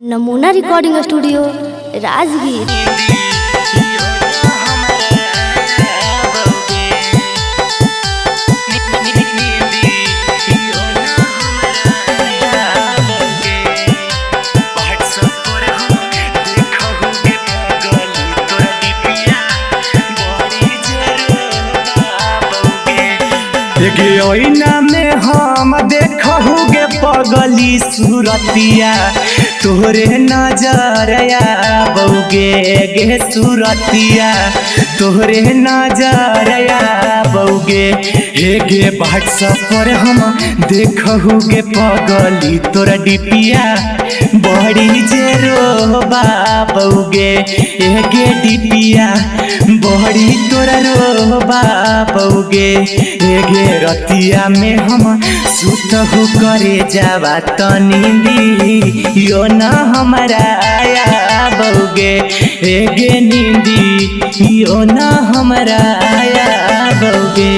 नमूना recording studio Rajgir. ओइना में हम देखहुगे पगली सूरतिया तोहरे नजर आबौगे गे सूरतिया तोहरे नजर आबौगे। हे गे व्हाट्सएप पर हम देखहुगे पगली तोरा डिपिया बड़ी जेरो बाबौगे। हे गे डिपिया बड़ी तोरा रो बाबौगे। हे गे रतिया में हम सुतहु करे जावा त नींदी यो न हमरा आबौगे। हे गे नींदी यो न हमरा आबौगे।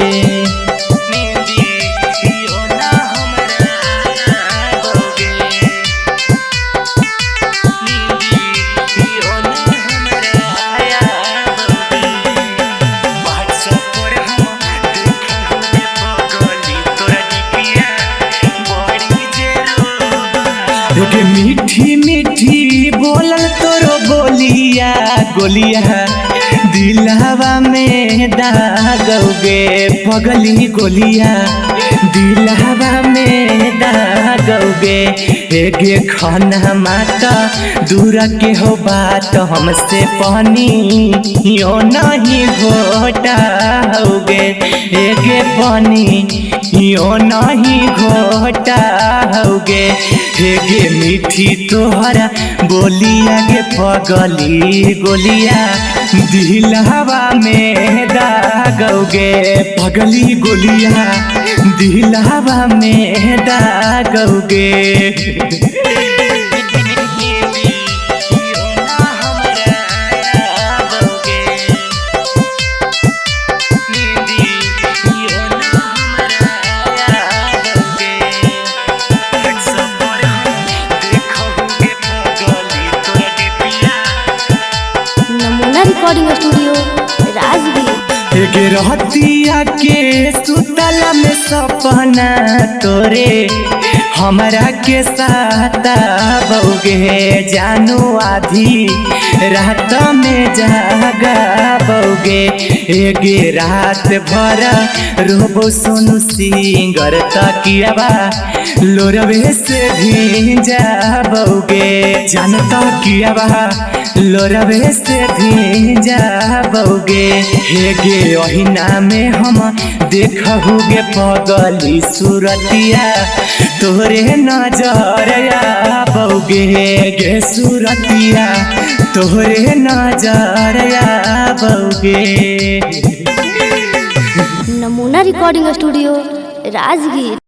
गे मीठी मीठी बोलल तोरो बोलिया गोलिया दिलहवा में दागौगे पगली गोलिया दिलहवा में दागौगे। हे गे खाना माता दूर के हो बात हमसे पानी यो नहीं घोटा होगे। हे गे पानी यो नहीं घोटा होगे। हे गे मीठी तोहरा बोलिया गे पगली गोलिया दिलहवा में दागौगे पगली गोलिया दिलहवा में दागौगे। नमूना रिकॉर्डिंग स्टूडियो राजगीर। गे रतिया के सुतला में सपना तोरे हमरा के साथ बौगे जानू आधी रात में जागा बौगे। गे रात भर रोबो सोनू सिंगर तकियाबा लोरवे से भींजा बौगे। जान तकियाबा लोरवे से भींजा बौगे। हे गे ओहिना में हम देखहुगे पगली सूरतिया तोहरे नजर आबौगे। गे सूरतिया तोहरे नजर आबौगे। नमूना रिकॉर्डिंग स्टूडियो राजगीर।